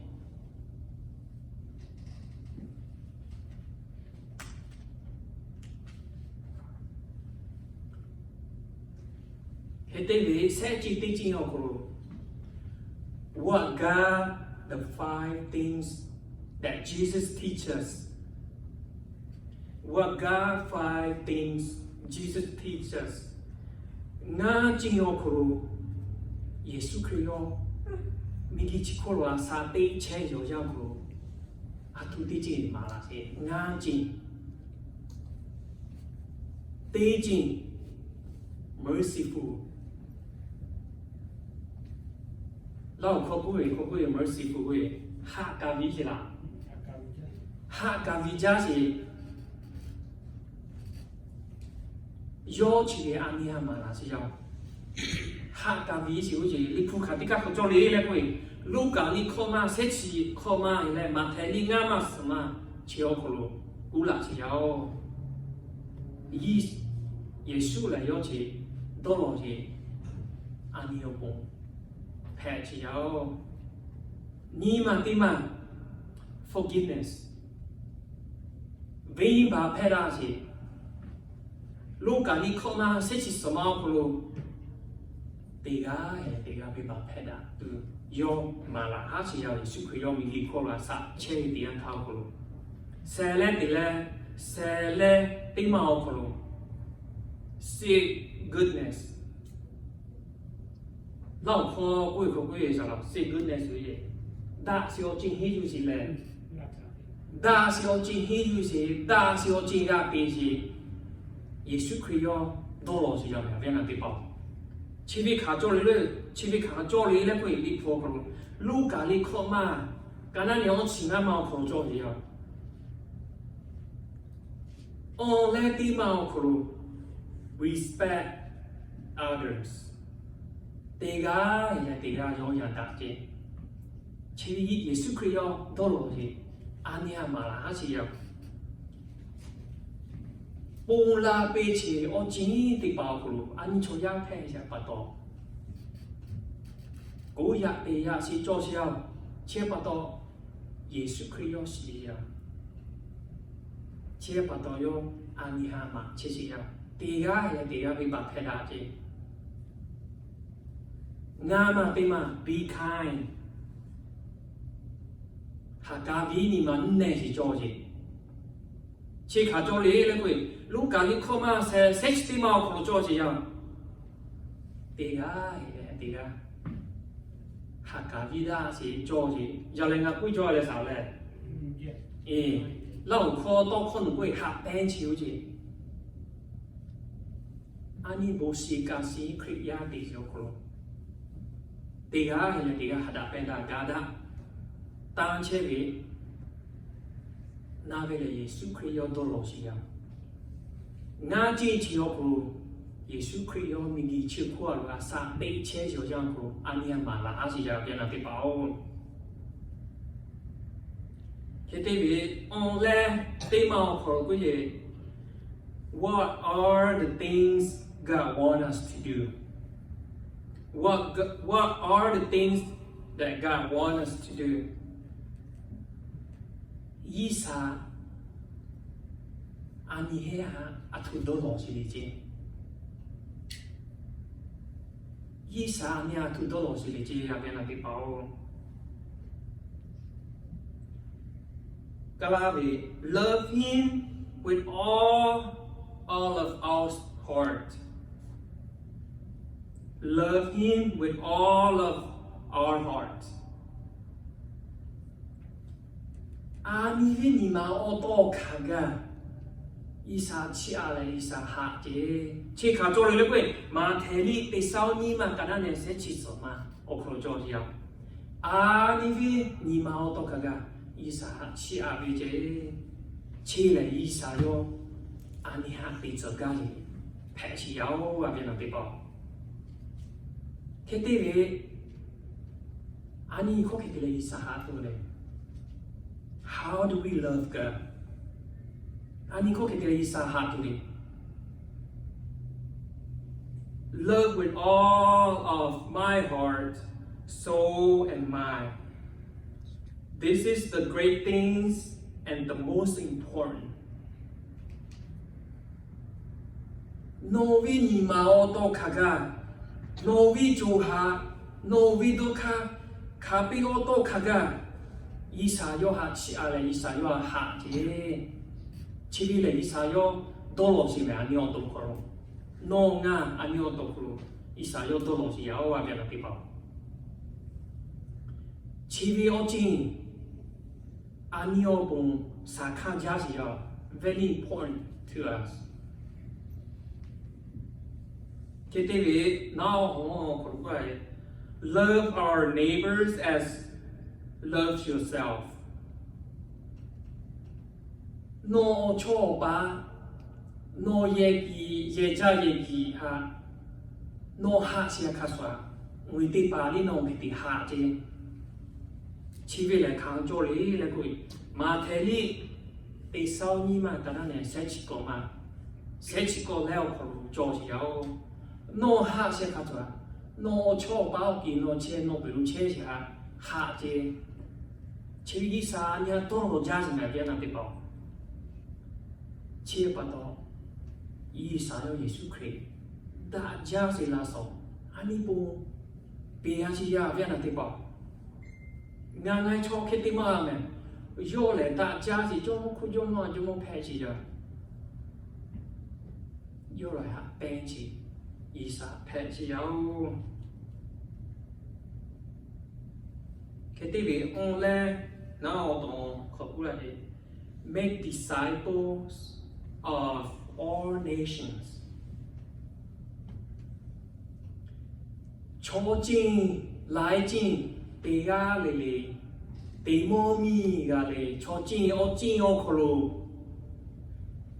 Hk'e te ve, shehˆ ceuˬ teˇ ceuˬ awˬ hk'aw lo, what God, the five things that Jesus teaches, what God, five things Jesus teaches. Ngaˇ ceuˬ awˬ hk'aw lo, Yeˍsuˆ Hkriꞈ yawˇ miˬguiˬ chi hkawˇ lo a shaꞈ teꞈ chehˇ ve awˬ yanˇ awˬ hk'aw lo, a htoꞈ teˇ ceuˬ maˍ laˇ sheˍ. Ngaˇ ceuˬ, teˇ ceuˬ, merciful. Laˇ awˬ hkawˇ k'oˆ ve, hkawˇ k'oˆ ve merciful k'oˆ ve, haꞈ kaˍ ve sheˍ laˬ. Haꞈ kaˍ ve jaˇ sheˍ. Yawˇ chi ve a nyi htaꞈ maˍ laˬ sheˍ yaˇ. Haꞈ kaˍ ve sheˍ oˇ ceˇ. Liꞈ hpu hk'aˬ teˇ kaˇ hk'aw cawˇ le leh k'oˆ ve, Luˉkaꞈ liꞈ hkawˇ maˇ shehˆ chi hkawˇ maˇ leh Maꞈhtehˍ liꞈ ngaˇ maˇ suhˍ maˇ chi awˬ hk'aw lo kuˇ laˬ sheˍ yaˇ oˬ. Yeˍsuˆ lehˬ yawˇ chi dawˇ law sheˍ. A nyi awˬ pon hpehꞈ sheˍ yaˇ oˬ. Nyi ma teˇ maˇ forgiveness, venˇbaˆ hpehˇ laˇ sheˍ. Luˉkaꞈ liꞈ hkawˇ maˇ shehˆ chi suhˍ maˇ awˬ hk'aw lo, teˇ g'aˇ leh teˇ g'aˇ venˇbaˆ hpehˇ daꞈ tuˬ yawˇ maˍ laˬ haˉ sheˍ yaˇ. Yeˍsuˆ Hkriꞈ yawˇ miˬguiˬ hkawˇ lo a shaꞈ chehˇ ve teˇ yanˇ htaˇ awˬ hk'aw lo, shehˍ leh teˇ leh, shehˍ leh teˇ maˇ awˬ hk'aw lo, seek goodness. Laˇ awˬ hkawˇ k'oˆ ve hkawˇ k'oˆ ve, seek goodness ve, daꞈ sheˍ awˬ ceuˬ henˇ yuˬ sheˍ leh, daꞈ sheˍ awˬ ceuˬ henˇ yuˬ sheˍ, daꞈ sheˍ awˬ ceuˬ g'a te sheˍ. Yeˍsuˆ Hkriꞈ yawˇ dawˇ law sheˍ yaˇ ve a ve naˬ teˇ hpaˍ. Chi ve hk'aˬ cawˇ le le, chi ve hk'aˬ cawˇ le leh k'oˆ ve, liꞈ hpu awˬ hk'aw lo, Luˉkaꞈ liꞈ hkawˇ maˇ, ka naˉ nyi awˇ chi ngaˇ maˇ awˬ hk'aw lo cawˇ ve yaˇ. Awˬ leh teˇ maˇ awˬ hk'aw lo, respect others. Teˇ g'aˇ leh teˇ g'aˇ yawˇ yaꞈ daꞈ ceˇ. Chi ve Yeˍsuˆ Hkriꞈ yawˇ dawˇ law ve, a nyi htaꞈ maˍ laˬ haˉ sheˍ yaˇ. Ponˬ laˬ peˇ chi awˬ ceuˬ teˇ hpaˍ awˬ hk'aw lo a nyi chaw yaˇ hpehˇ yaꞈ pa taw, k'oˆ yaꞈ te yaꞈ sheˍ cawˇ sheˍ yaˇ. Chi pa taw, Yeˍsuˆ Hkriꞈ yawˇ shiˍ yaˇ. Chi pa taw yawˇ a nyi htaꞈ maˍ chehˇ sheˍ yaˇ. Teˇ g'aˇ leh teˇ g'aˇ venˇbaˆ hpehˇ daꞈ ceˇ. Ngaˇ maˇ teˇ maˇ be kind. Haꞈ kaˍ ve nyi ma neˇ sheˍ cawˇ sheˍ. Chi hk'aˬ cawˇ le leh k'oˆ ve, Luˉkaꞈ liꞈ hkawˇ maˇ shehˍ, shehˆ chi teˇ maˇ awˬ hk'aw lo cawˇ sheˍ yaˇ. Teˇ g'aˇ leh teˇ g'aˇ haꞈ kaˍ ve daꞈ sheˍ cawˇ sheˍ yaˇ leh ngaˬ k'oˆ cawˇ leh shaˍ leh, Laˇ awˬ hkawˇ tawˇ hkawˇ nawˬ k'oˆ ve haꞈ pehnˇ chi oˇ ceˇ. A nyi bon shiˍ kaꞈ shiˍ Hkriꞈ yaˇ te sheˍ awˬ hk'aw lo, teˇ g'aˇ leh teˇ g'aˇ haꞈ daꞈ pehnˇ daꞈ ga daꞈ tanˇ chehˇ ve, na ve lehˬ Yeˍsuˆ Hkriꞈ yawˇ dawˇ law sheˍ yaˇ. Ngaˇ ceuˬ chi awˬ hk'aw lo, Yeˍsuˆ Hkriꞈ yawˇ miˬguiˬ chi hkawˇ a loˍ a shaꞈ teꞈ chehˇ sheˍ awˬ yanˇ awˬ hk'aw lo a nyi htaꞈ maˍ laˬ haˉ sheˍ yaˇ ve a na teˇ hpaˍ oˬ. Hk'e te ve, awˬ leh teˇ maˇ awˬ hk'aw lo k'oˆ ve, what are the things God want us to do? What, what are the things that God want us to do? G'uiˬsha a nyi heˆ haꞈ a htoꞈ dawˇ law sheˍ le ceˇ. G'uiˬsha a nyi a htoꞈ dawˇ lawˬ sheˍ le ce, a ve naˬ teˇ hpaˍ-oˬ. Kaˇlaˇ ve, love Him with all, all of our heart. Love Him with all of our heart. A nyi ve nyi ma awˬ tawˇ hk'a gaˬ G'uiˬsha chiˇ a leh G'uiˬsha haꞈ ce. Chi hk'aˬ cawˬ le le k'o, Maꞈhtehˍ liꞈ teˇ saˉ nyiˇ maˬ ka naˉ nehˬ shehˉ chi suhˍ ma awˬ hk'aw lo cawˬ ve yoˬ. A nyi ve nyi ma awˬ tawˇ hk'a gaˬ G'uiˬsha haꞈ chiˇ a ve ce. Chi lehˬ G'uiˬsha yawˇ a nyi haꞈ te tcuh gaˇ ve hpehꞈ sheˍ yaˇ-oˬ, a ve naˬ teˇ hpaˍ-oˬ. Hk'e te ve, a nyi hk'oˆ hk'e te leh G'uiˬsha haꞈ tuˬ le. How do we love God? A nyi hk'oˆ hk'e te leh G'uiˬsha haꞈ tuˬ le. Love with all of my heart, soul, and mind. This is the great things and the most important. Nawˬ ve nyi ma awˬ tawˇ hk'a gaˬ, nawˬ ve co ha, nawˬ ve dawˇ hk'aˇ, hk'a peˇ awˬ tawˇ hk'a gaˬ, G'uiˬsha yawˇ haꞈ chiˇ a leh G'uiˬsha yawˇ haꞈ ce. Chi ve lehˬ G'uiˬsha yawˇ dawˇ lawˬ sheˍ mehˍ, a nyi awˬ to hk'aw lo. Nawˬ ngaˬ a nyi awˬ to hk'aw lo G'uiˬsha yawˇ dawˇ lawˬ sheˍ yaˇ-oˬ, a ve naˬ teˇ hpaˍ-oˬ. Chi ve awˬ ceuˬ a nyi awˬ pon shaˍ hkanˇ jaˇ sheˍ yaˇ, very important to us. Hk'e te ve, naˉ awˬ hawˉ hk'aw lo k'oˆ ve, love our neighbors as love yourself. Nawˬ awˬ chawˇ awˬ paˍ, nawˬ yehˬ kiˍ yehˬ jaˇ yehˬ kiˍ htaꞈ nawˬ haꞈ sheˍ hk'a shuˍ, ngaˬ hui teˇ hpaˍ liˇ nawˬ hk'e te haꞈ ce. Chi ve lehˬ hk'aˬ cawˬ le leh k'oˆ ve, Maꞈhtehˍ liꞈ teˇ saˉ nyiˇ maˬ ka naˉ nehˬ shehˉ chi k'awꞈ ma, shehˉ chi k'awꞈ leh awˬ hk'aw lo cawˬ sheˍ yaˇ-oˬ. Nawˬ haꞈ sheˍ hk'a shuˍ, nawˬ awˬ chawˇ awˬ paˍ awˬ kiˍ nawˬ chehˇ nawˬ peuˬ lo chehˇ sheˍ htaꞈ haꞈ ce. Chi ve G'uiˬsha a nyi a tawˇ lawˬ jaˇ sheˍ mehˍ, a ve naˬ teˇ hpaˍ-oˬ. Chi pa taw, G'uiˬsha yawˇ Yeˍsuˆ Hkriꞈ daꞈ jaˇ sheˍ laˇ shawˍ, a nyi pon peꞈ a chi yaˇ, a ve naˬ teˇ hpaˍ-oˬ. Ngaˬ ngaˬ chaw hk'e te maˇ mehˍ. Yawˇ lehˬ daꞈ jaˇ sheˍ, Jawˇmawˇ hk'oˆ Jawˇmawˇ, Jawˇmawˇ hpehꞈ sheˍ yaˇ. Yawˇ lehˬ haꞈ pehnˇ sheˍ, G'uiˬsha hpehꞈ sheˍ yaˇ-oˬ. Hk'e te ve awˬ leh, naˉ awˬ to hk'aw k'oˆ la ve, make disciples of all nations. Chaw ceuˬ laiˉ ceuˬ teˇ g'aˇ le le, teˇ mawˇ miˬ g'a le, chaw ceuˬ awˬ ceuˬ awˬ hk'aw lo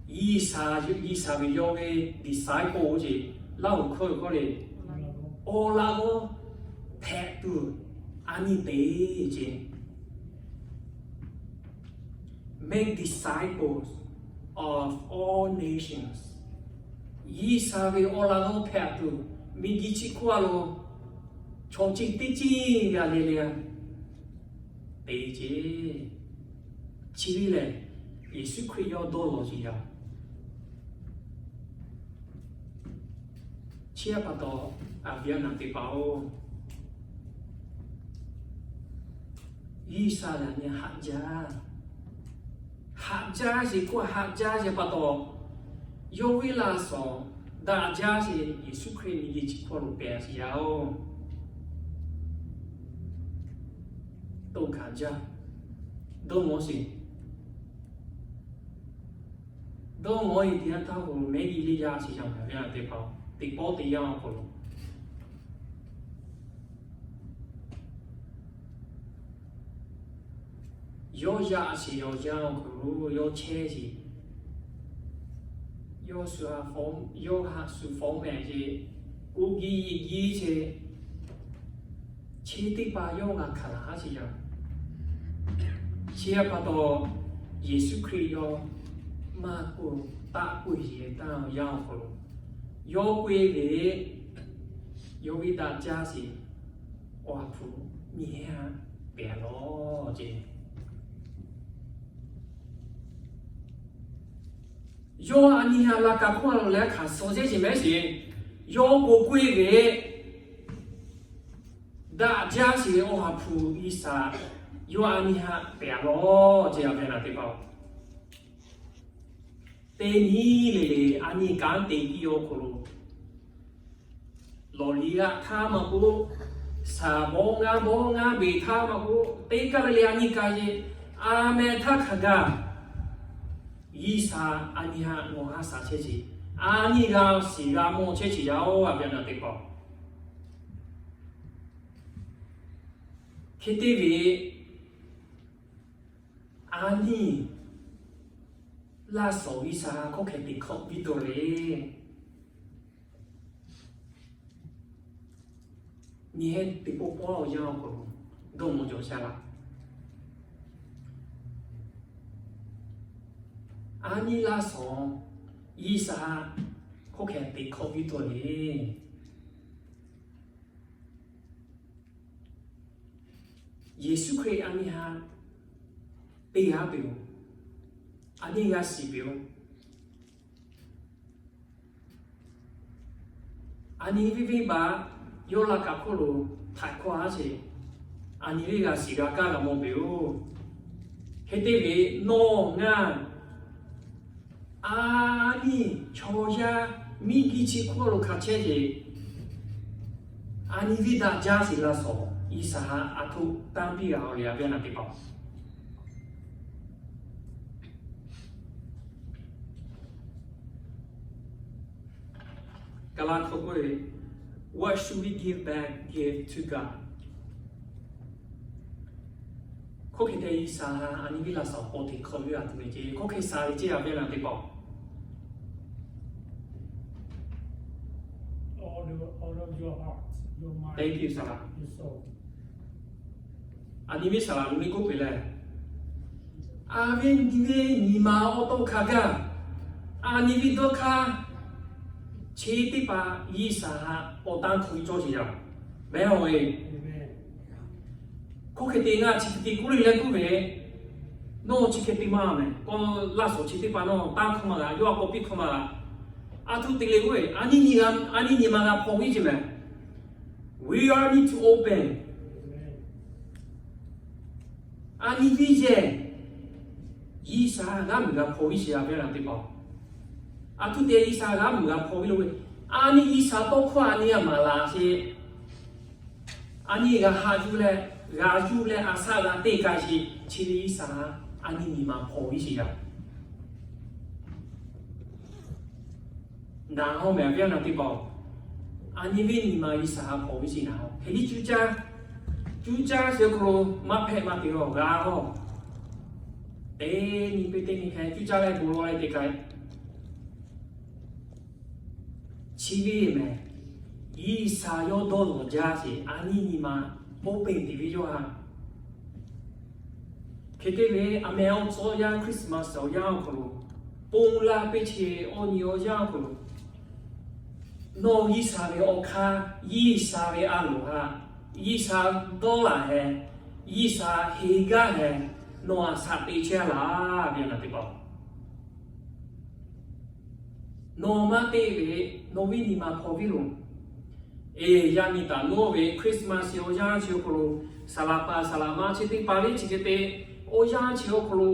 G'uiˬsha, G'uiˬsha ve yawˇ ve disciple ce, Laˇhuˍ hkawˇ ve hkawˇ le, awˬ laꞈ g'awˇ hpehꞈ tuˬ a nyi te ce. Make disciples of all nations. G'uiˬsha ve awˬ laꞈ g'awˇ hpehꞈ tuˬ, miˬguiˬ chi hk'oˆ a lo chaw ceuˬ teˇ ceuˬ g'a le le te ce. Chi ve lehˬ, Yeˍsuˆ Hkriꞈ yawˇ dawˇ lawˬ sheˍ yaˇ. Chi pa taw, a ve naˬ teˇ hpaˍ-oˬ, G'uiˬsha lehˬ nyi haꞈ jaˇ, haꞈ jaˇ sheˍ k'oˆ haꞈ jaˇ sheˍ pa taw, yawˇ ve laˇ shawˍ daꞈ jaˇ sheˍ, Yeˍsuˆ Hkriꞈ miˬguiˬ chi hk'oˆ lo peꞈ sheˍ yaˇ-oˬ. Toˇ hkanˍ jaˇ, dawˇ nawˬ sheˍ. Dawˇ nawˬ-e teˇ yanˇ htaˇ k'o, mehˉ g'uˇ liˇ yaˇ sheˍ yaˇ mehˍ, a ve naˬ teˇ hpaˍ-oˬ, teˇ pawˆ teˇ yanˇ awˬ hk'aw lo yawˇ yaˇ sheˍ, yawˇ yanˇ awˬ hk'aw lo yawˇ chehˇ sheˍ. Yawˇ shu ha fawˉ, yawˇ haꞈ shu fawˉ mehˍ ce, k'oˆ giˇ yiꞈ giˇ ce. Chi teˇ hpaˍ yawˇ g'a hkanˍ laˬ haˉ sheˍ yaˇ. Chi pa taw, Yeˍsuˆ Hkriꞈ yawˇ maˇ k'oˆ taˆ k'oˆ sheˍ taˇ yanˇ awˬ hk'aw lo, yawˇ k'oˆ ve, yawˇ ve daꞈ jaˇ sheˍ, awˬ ha hpu nyi heˆ haˉ pehˍ lawˬ ce. Yawˇ a nyi ha la ka hk'oˆ a lo leh hkanˍ suh chehˇ sheˍ mehˉ sheˍ. Yawˇ k'o k'oˆ ve, Daꞈ jaˇ sheˍ ve Awˬ ha hpu Yiˇsaˍ yawˇ a nyi haꞈ pehˬ a lawˬ ce, a ve naˬ teˇ hpaˍ-oˬ. Teˇ nyi le le a nyi kanˉ te piˇ awˬ hk'aw lo, lawˬ liꞈ g'aꞈ htaˇ maˇ k'oˆ, shaˍ bawˆ ngaˇ bawˆ ngaˇ beˬ htaˇ maˇ k'oˆ, teˇ kaˆ le le a nyi kaꞈ yeˬ, a meh htaˇ hk'a gaˇ Yiˇsaˍ a nyi haꞈ nawˬ ha shaˍ chehˇ sheˍ. A nyi g'a shiˍ g'a mawˬ chehˇ sheˍ yaˇ-oˬ, a ve naˬ teˇ hpaˍ-oˬ. Hk'e te ve, a nyi laˇ shawˍ Yiˇsaˍ hk'aw hk'e teꞈ hk'awꞈ piˇ taw le. Nyi heˆ teˇ pawˆ pawˆ awˬ yanˇ awˬ hk'aw lo dawˇ mawˬ jawˬ sha laˇ. A nyi laˇ shawˍ Yiˇsaˍ hk'aw hk'e teꞈ hk'awꞈ piˇ taw le. Yeˍsuˆ Hkriꞈ a nyi haꞈ teˇ g'aˇ peuˬ-oˬ. A nyi g'a shiˍ peuˬ-oˬ. A nyi venˇ venˇ baˆ yawˇ laꞈ kaꞈ hk'oˆ lo htaiˍ hkawˇ a sheˍ. A nyi venˇ g'a shiˍ g'a kaˇ g'a mawˬ peuˬ-oˬ. Hk'e te ve nawˬ ngaˬ a nyi chaw yaˇ miˇ giˇ chi hkawˇ lo hk'a chehˇ sheˍ. A nyi venˇ daꞈ jaˇ sheˍ laˇ shawˍ Yiˇsaˍ haꞈ a htoꞈ tanˇ piˇ g'a-oˬ le, a ve naˬ teˇ hpaˍ. Kaˍlaˍ hkawˇ k'oˆ ve, What should we give back, give to God? Hkawˇ hk'e te Yiˇsaˍ haꞈ a nyi venˇ laˇ shawˍ k'awꞈ teꞈ hk'awꞈ ve a tuˬ ve ce, hkawˇ hk'e shaˍ ve ce, a ve naˬ teˇ hpaˍ. Thank you, sir. A nyi venˇ saˍ laꞈ nyi venˇ k'oˆ peuˬ leh, a ve nyi ve nyi ma awˬ to hk'a gaˇ, a nyi venˇ dawˇ hk'aˇ chi teˇ hpaˍ Yiˇsaˍ haꞈ awˬ tanˇ hkawꞈ ve cawˇ sheˍ yaˇ. Mehˉ-oˬ e, hkawˇ hk'e te ngaˬ chi hk'e te k'oˆ le leh k'oˆ ve, nawˬ chi hk'e te maˇ mehˬ. K'o, laˇ shawˍ chi teˇ hpaˍ nawˬ tanˇ hkawꞈ maˇ g'a, yawˇ a k'awꞈ piˇ hkawꞈ maˇ g'a. A htoꞈ te le k'oˆ ve, a nyi nyi ma g'a hpaw viˉ ce mehˬ. We are need to open. A nyi viˉ yehˬ Yiˇsaˍ g'aˇ muiˬ g'a hpaw viˉ sheˍ, a ve naˬ teˇ hpaˍ. A htoꞈ te Yiˇsaˍ g'aˇ muiˬ g'a hpaw viˉ lo ve, a nyi Yiˇsaˍ tawˇ hkawˇ a nyi a maˍ laˬ sheˍ. A nyi g'a haꞈ yuˬ leh, g'a yuˬ leh a shaꞈ g'a te kaꞈ sheˍ, chi ve Yiˇsaˍ a nyi nyi ma hpaw viˉ sheˍ yaˇ. Naˬ haw mehˬ, a ve naˬ teˇ hpaˍ-oˬ. A nyi venˇ nyi ma Yiˇsaˍ haꞈ hpaw viˉ sheˍ naˬ haw. Hk'e liˇ cuˇ caˇ, cuˇ caˇ sheˍ hk'aw lo maˇ hpehꞈ maˇ te awˬ g'a haw. Teˇ nyi peˇ teˇ nyi hk'e cuˇ caˇ leh bon lawˬ leh te k'ai. Chi ve mehˬ, Yiˇsaˍ yawˇ dawˇ lawˬ jaˇ sheˍ, a nyi nyi ma open te ve yawˇ haꞈ. Hk'e te ve, a mehˬ awˬ tcuhˉ awˬ yanˇ Christmas awˬ yanˇ awˬ hk'aw lo, ponˬ laˇ peˇ chi awˬ nyi awˬ yanˇ awˬ hk'aw lo, nawˬ Yiˇsaˍ ve awˬ hk'aˇ, Yiˇsaˍ ve a loˍ haꞈ, Yiˇsaˍ dawˇ laˬ heh, Yiˇsaˍ heˍ gaˇ heh, nawˬ a shaꞈ te chehˇ laˇ ve naˬ teˇ hpaˍ. Nawˬ maˇ te ve, nawˬ ve nyi ma hpaw viˉ lo. Eˬ, yaˇ miˇ taˍ nawˬ ve Christmas awˬ yanˇ chi awˬ hk'aw lo, saˍ laꞈ paˍ saˍ laꞈ ma chi teˇ hpaˍ ve chi hk'e te, awˬ yanˇ chi awˬ hk'aw lo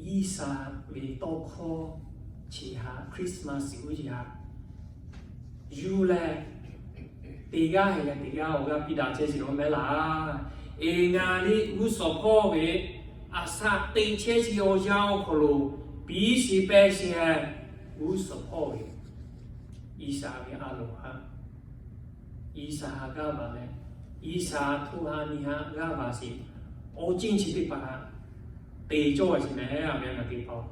Yiˇsaˍ ve tawˇ hkawˇ chi htaꞈ Christmas uˉ yaꞈ yuˬ leh, teˇ g'aˇ heh leh teˇ g'aˇ awˬ g'aˇ piˇ daꞈ chehˇ sheˍ-oˬ mehˉ laˇ. Eˬ, ngaˬ liˇ g'uˇ suhˍ hpawˇ ve a shaꞈ te chehˇ sheˍ awˬ yanˇ awˬ hk'aw lo, piˉ shiˍ pehˇ shiˍ heh g'uˇ suhˍ hpawˇ ve Yiˇsaˍ ve a loˍ haꞈ, Yiˇsaˍ haꞈ g'aˇ baˬ leh, Yiˇsaˍ htoꞈ haꞈ nyi haꞈ g'aˇ baˬ sheˍ, awˬ ceuˬ chi teˇ hpaˍ htaꞈ te cawˇ sheˍ mehˬ, a ve naˬ teˇ hpaˍ.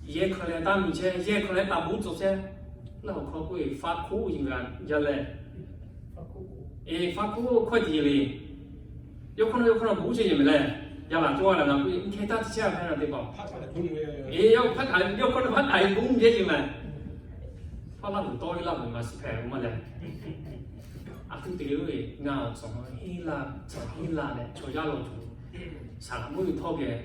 Yehˇ hk'aw leh taˇ miˬ chehˇ, yehˇ hk'aw leh taˇ buˉ tcuh chehˇ. Laˇ awˬ hk'aw k'oˆ ve faˉ hkuˆ yiˬ g'a jaˇ leh, eˬ, faˉ hkuˆ hkawˇ tiꞈ yeˬ le. Yawˇ hk'aw nawˉ yawˇ hk'aw nawˉ buˉ chehˇ yeˬ mehˬ leh, yaˇ laˬ cawˇ a laˬ g'a k'oˆ ve, hk'e taˇ te chehˇ a ve naˬ teˇ hpaˍ. Eˬ, yawˇ hk'aw nawˉ faˉ hkuˆ buˉ chehˇ yeˬ mehˬ. Faˉ laˇ vuˬ tawˇ ve laˇ vuˬ maˍ shiˍ hpehꞈ ve maˇ leh, a htoꞈ te le, ngaˬ awˬ tcuhˍ henˇ laˇ, tcuhˍ henˇ laˇ leh chaw yaˇ law tuˬ, saˍ laꞈ mvuhˇ miˬ htawˇ geh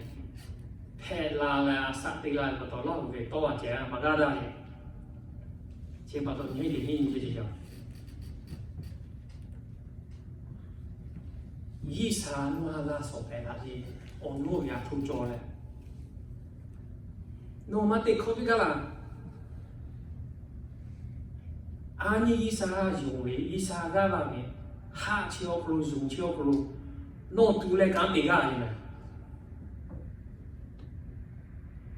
hpehꞈ la leh a shaꞈ te la ve pa taw, laˇ vuˬ ve tawˇ a cehˬ maˇ g'aˇ daꞈ le. Chi pa taw nyi le nyi nyi ce ce a, G'uiˬsha nawˬ ha laˇ shawˍ pehˍ laˇ ce, awˬ nawˉ ve a htoˇ cawˬ leh, nawˬ maˇ te hkawˇ piˇ gaˇ laˇ. A nyi G'uiˬsha yonˍ ve, G'uiˬsha g'aˇ laˇ ve, haˆ chi awˬ hk'aw lo, yonˍ chi awˬ hk'aw lo, nawˬ tuˬ leh kanˉ te gaˇ ve meh.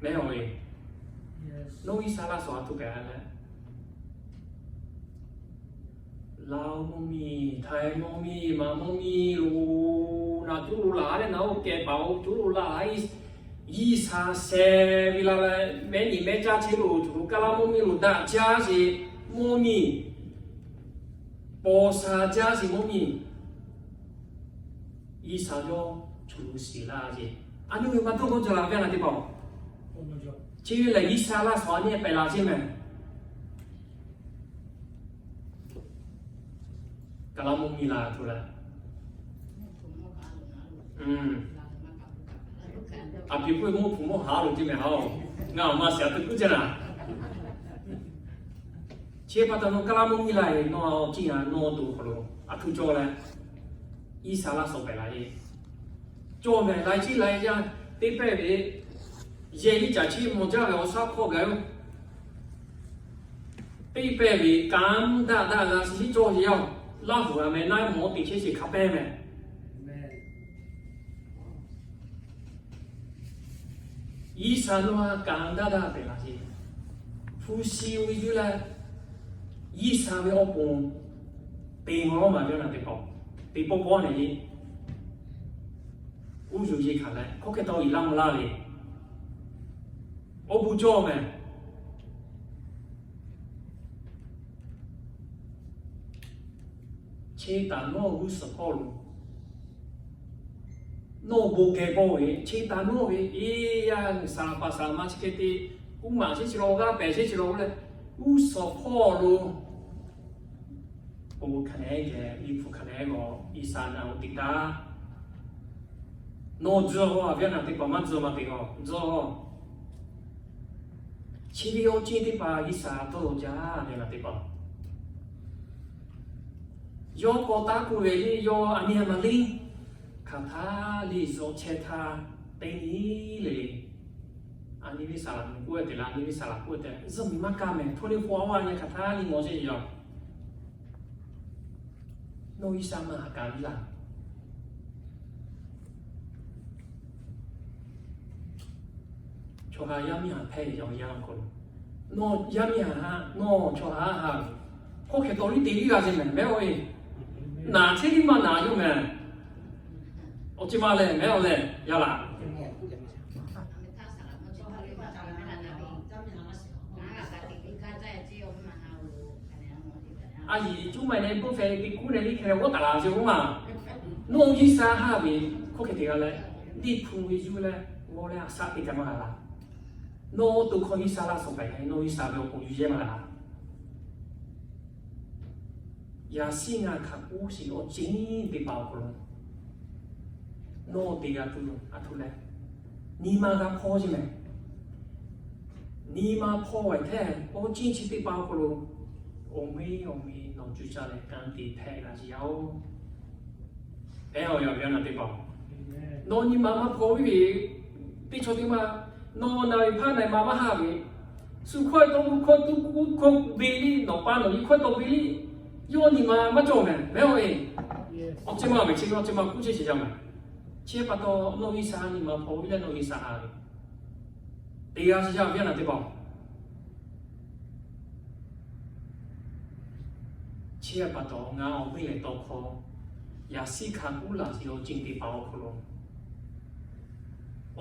Mehˉ a ve, nawˬ G'uiˬsha laˇ shawˍ a htoˇ pehˍ leh, Laˇ mvuhˇ miˬ, Htaiˍ mvuhˇ miˬ, Manˍ mvuhˇ miˬ lo, naˬ tuˬ lo laˬ leh, naˬ oˇ kehˬ paˍ oˇ tuˬ lo laˬ, G'uiˬsha sheh ve la leh, mehˉ nyi mehˉ caˇ chehˇ lo tuˬ lo, Kaˇlaˇ mvuhˇ miˬ lo daꞈ jaˇ sheˍ mvuhˇ miˬ, paw sha jaˇ sheˍ mvuhˇ miˬ, G'uiˬsha yawˇ tuˬ lo shiˍ laˇ ce. A nyi ve maˇ dawˇ kawˇ jaˇ la ve a naˬ teˇ hpaˍ-oˬ. Chi ve lehˬ G'uiˬsha laˇ shawˍ a nyi pehˍ laˇ ce meh. Kaˇlaˇ mvuhˇ miˬ la tuˬ leh, a piˍ puiˉ mawˇ hpu mawˇ haˉ lo ce meh haˉ-oˬ. Ngaˬ awˬ ma shiˍ a te kuˉ ce naˍ. Chi pa taw nawˬ Kaˇlaˇ mvuhˇ miˬ la ve, nawˬ a awˬ ciˇ a nawˬ to hk'aw lo a htoˇ cawˬ leh, G'uiˬsha laˇ shawˍ pehˍ la ve, cawˬ meh laiˉ ciˉ laiˉ yaˇ teˇ pehˇ ve, yehˬ liˇ caˬ chi mawˬ jaˇ ve awˬ shaˉ hkawˇ gaˬ yoˬ. Teˇ pehˇ ve kanˉ daꞈ daꞈ g'a shiˍ cawˬ ve yoˬ. Laˇ huˍ a meh naˉ mawˬ teꞈ chehˇ sheˍ hk'a pehˇ meh. G'uiˬsha nawˬ a kanˉ daꞈ daꞈ pehˍ laˇ ce. Hpu shi ve yuˬ leh, G'uiˬsha ve awˬ pon te maw lawˉ maˬ ve a naˬ teˇ hpaˍ, teˇ pawˆ pawˆ nehˬ le, uˉ yuˬ yeˬ hkanˍ leh hkawˇ hk'e taw iˍ laˇ maw laˇ le. Awˬ bon cawˬ meh. Chi taˍ nawˇ g'uˇ suhˍ hpawˇ lo, nawˬ bon geh pawˇ ve, chi taˍ nawˇ ve, eˬ yaˇ saˍ laˍ paˍ saˍ laˍ ma chi hk'e te, uˉ maˬ sheˉ chi la g'aˇ pehˍ sheˉ chi la leh, g'uˇ suhˍ hpawˇ lo, o hkanˍ nehˉ geh, liꞈ hpu hkanˍ nehˉ g'aw, G'uiˬsha naˬ lo teꞈ taˍ. Nawˬ tzuhˇ a ve a naˬ teˇ hpaˍ maˇ tzuhˇ maˇ te g'a tzuhˇ. Chi ve awˬ ceˇ teˇ hpaˍ G'uiˬsha tawˇ lo jaˇ ve a naˬ teˇ hpaˍ, yawˇ k'awꞈ taˇ k'oˆ ve le, yawˇ a nyi a maˍ liˇ hk'aˬ htaˇ liˇ zuhꞈ chehˇ htaˇ, teˇ nyi le, a nyi ve saˍ laˍ mvuhˇ k'oˆ ve te la, a nyi ve saˍ laˍ k'oˆ ve te, zuhꞈ miˬ maˇ kaˇ meh, hto le hk'o a wa nyi hk'aˬ htaˇ liˇ ngawˬ sheˍ yaˬ. Nawˬ G'uiˬsha maˇ haꞈ kaꞈ viˉ laˇ. Chaw ha yaˇ miˇ haꞈ hpehˇ ve awˬ yanˇ awˬ hk'aw lo, nawˬ yaˇ miˇ haꞈ haꞈ, nawˬ chaw ha haꞈ, hkawˇ hk'e taw liˇ te viˉ g'a ve meh mehˉ a ve, naˬ chehˇ liˇ maˇ naˬ yawˇ meh. Awˬ ceˇ ma lehˬ mehˉ a lehˬ yaˇ laˬ. A yiˍ cuˉ ma nehˬ bvuhˇ hpehꞈ ve teˇ kuˉ nehˬ liˇ hkeh leh g'awˇ taˍ laˬ ve oˇ ma. Nawˬ G'uiˬsha haꞈ ve hkawˇ hk'e te g'a leh, liˇ hpu ve yuˬ leh g'awˇ leh a shaꞈ teˇ kaꞈ maˇ g'a laˇ. Nawˬ to hkawˇ G'uiˬsha laˇ shawˍ pehˍ, nawˬ G'uiˬsha ve awˬ pon yuˬ yehˇ maˇ g'a. Yaꞈ shiˉ ngaˬ hk'aˬ k'oˆ sheˍ awˬ ceˇ teˇ hpaˍ awˬ hk'aw lo, nawˬ te g'a tuˬ a htoꞈ leh, nyi ma g'a hpawˇ ce meh. Nyi ma hpawˇ ve hteˇ, awˬ ceˇ chi teˇ hpaˍ awˬ hk'aw lo, awˬ meˇ awˬ meˇ nawˬ cuˇ caˇ leh kanˉ te hpehꞈ g'a ce yaˇ oˬ. Ehˉ awˬ yaˇ ve a naˬ teˇ hpaˍ, nawˬ nyi ma maˇ hpawˇ viˉ ve, teˇ chaw teˇ maˇ, nawˬ naˬ ve hpaˇ naˬ ma maˇ haꞈ ve, suh hkawˇ taw k'oˆ hkawˇ tuˉ k'oˆ hkawˇ ve liˇ, nawˬ pa nawˬ nyi hkawˇ taw ve liˇ, yawˇ nyi ma maˇ cawˬ meh mehˉ a ve. Awˬ ceˇ ma ve chi awˬ ceˇ ma k'oˆ chehˇ sheˍ jaˇ meh. Chi pa taw nawˬ G'uiˬsha nyi ma hpawˇ viˉ leh nawˬ G'uiˬsha haꞈ ve, te g'a sheˍ jaˇ ve a naˬ teˇ hpaˍ. Chi pa taw ngaˬ awˬ meˇ lehˬ tawˇ hkawˇ, yaꞈ shiˉ hk'a k'oˆ laˬ sheˍ awˬ ceˇ teˇ hpaˍ awˬ hk'aw lo,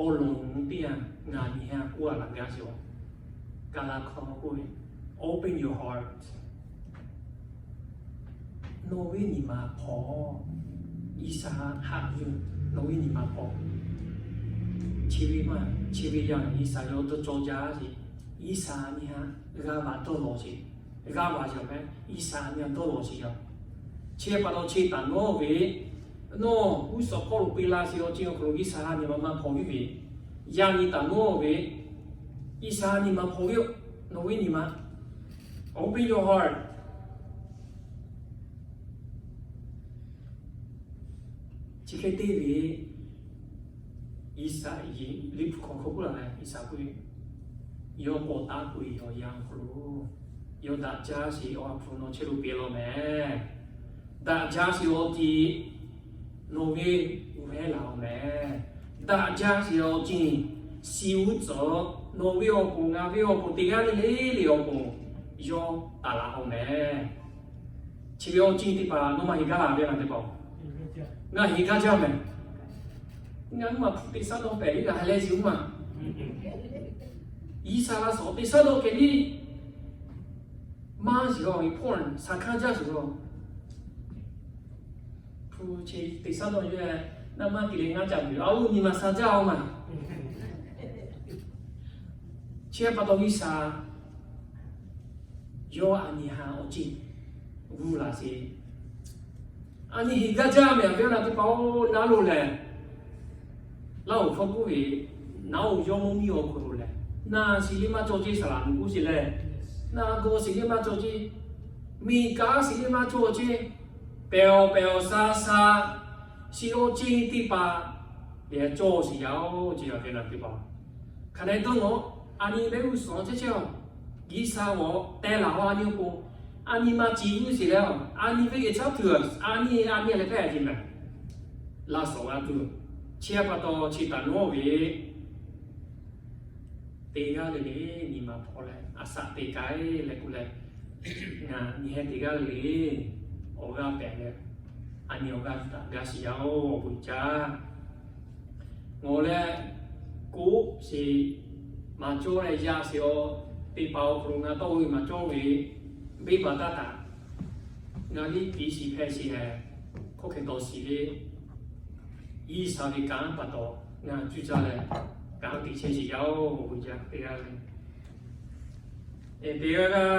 awˬ lawn teˇ yanˇ ngaˬ nyi a k'oˆ a laˬ gaˇ sheˍ. Kaˍlaˍ hkawˇ k'oˆ ve, open your heart. Nawˬ ve nyi ma hpawˇ, G'uiˬsha haꞈ yuˬ, nawˬ ve nyi ma hpawˇ. Chi ve maˇ, chi ve yaˇ G'uiˬsha yawˇ dawˇ cawˇ jaˇ sheˍ. G'uiˬsha nyi a g'a baˬ dawˇ lawˬ sheˍ. G'a baˬ yaˬ meh, G'uiˬsha nyi a dawˇ lawˬ sheˍ yaˇ. Chi pa taw chi taˍ nawˇ ve, nawˬ g'uˇ suhˍ hkawˇ lo peꞈ la sheˍ awˬ ceˇ awˬ hk'aw lo G'uiˬsha nyi ma maˇ hpawˇ viˉ ve, yaˇ nyi taˍ nawˇ ve, G'uiˬsha nyi ma hpawˇ viˉ, nawˬ ve nyi ma Open your heart. Chi hk'e te ve, Iˉsaˍ yiˍ liꞈ hpu hk'aw hk'oˆ k'oˆ laˇ leh, Iˉsaˍ k'oˆ ve, yawˇ k'awꞈ taˆ k'oꞈ e yawˬ yanˇ awˬ hk'aw lo, yawˇ daꞈ jaˇ sheˍ awˬ ha hpu nawˬ chehˇ lo peꞈ law mehˍ. Daꞈ jaˇ sheˍ awˬ ceuˬ nawˬ ve uˬ hehˉ laˬ-oˬ mehˍ. Daꞈ jaˇ sheˍ awˬ ceuˬ shiˍ uˉ tcuhˍ, nawˬ ve awˬ pon ngaˬ ve awˬ pon teˇ g'aˇ le le le awˬ pon yawˇ taˍ laˬ-oˬ mehˍ. Chi ve awˬ ceuˬ teˇ hpaˍ nawˬ maˇ heˍ gaˇ laˬ ve ngaˬ teˇ hpaˍ-oˬ, ngaˬ heˍ gaˇ jaˇ mehˍ. Ngaˬ maˇ hpu teˇ shaˉ dawˇ pehꞈ iˉ kaꞈ ha leh shiˍ uˉ maˬ. Iˉsaˍ laˇ suhˍ teˇ shaˉ dawˇ kehˬ liˇ maˇ shiˍ-oˬ, important shaˍ hkanˇ jaˇ shiˍ-oˬ. Hpu chi teˇ shaˉ dawˇ yawˇ naˆ maˇ te leh ngaˇ caꞈ tuˬ a oˇ nyi ma sha jaˇ-oˬ maˬ. Chi pa taw Iˉsaˍ yawˇ a nyi ha awˬ ceuˬ g'uˇ laˬ sheˍ. A nyi heˍ gaˇ jaˇ mehˍ. Awˬ viˉ awˬ nyi teˇ hpaˍ-oˬ, naˉ lo lehˬ, Laˇ hoˍ hkawˇ k'oˆ ve, naˉ oˬ yawˇ mvuhˇ miˬ awˬ hk'aw lo lehˬ, naˬ shiˍ liˇ maˇ cawˬ ceˇ, saˍ laꞈ nu k'oˆ sheˍ leh, naˬ gawˬ shiˍ liˇ maˇ cawˬ ceˇ, miˬ kaˉ shiˍ liˇ maˇ cawˬ ceˇ, pehˬ awˬ pehˬ awˬ sha sha, shiˍ awˬ ceuˬ teˇ hpaˍ lehˬ cawˬ sheˍ yaˇ-oˬ, chi a ve naˬ teˇ hpaˍ. Hk'aˬ hk'e te dawˇ nawˬ, a nyi mehˆ g'uˇ suhˍ chehˇ chehˇ-oˬ, G'uiˬsha g'awˬ teh laˬ-oˬ a nyi awˬ pon, a nyi ma ciˍ g'uˇ sheˍ leh-oˬ, a nyi ve geh caˉ tuˬ, a nyi a nyi leh hpehꞈ ve mehˍ. Laˇ suhˍ g'a tuˬ, chi pa taw chi taˍ nawˉ ve teˇ g'aˇ le le nyi ma hpawˇ leh a shaꞈ te k'ai leh k'oˆ leh, ngaˬ nyi heh teˇ g'aˇ le le awˬ g'aˇ pehˍ leh, a nyi awˬ g'aˇ taꞈ gaˇ shiˍ yaˇ-oˬ, awˬ bon jaˇ. Ngawˬ leh koˆ sheˍ maˍ cawˇ leh yaˇ sheˍ-oˬ, teˇ hpaˍ awˬ hk'aw lo ngaˬ tawˇ ve maˍ cawˇ ve, venˇbaˆ taˇ taꞈ ngaˬ liˇ piˍ shiˍ hpehˇ sheˍ leh, hk'oˆ hk'e tawˍ shiˍ ve, G'uiˬsha ve kanˉ pa taw ngaˬ cuˇ caˇ leh, kanˉ te chehˇ sheˍ yaˇ-oˬ, awˬ bon jaˇ teˇ g'aˇ le. Teˇ g'aˇ g'aˇ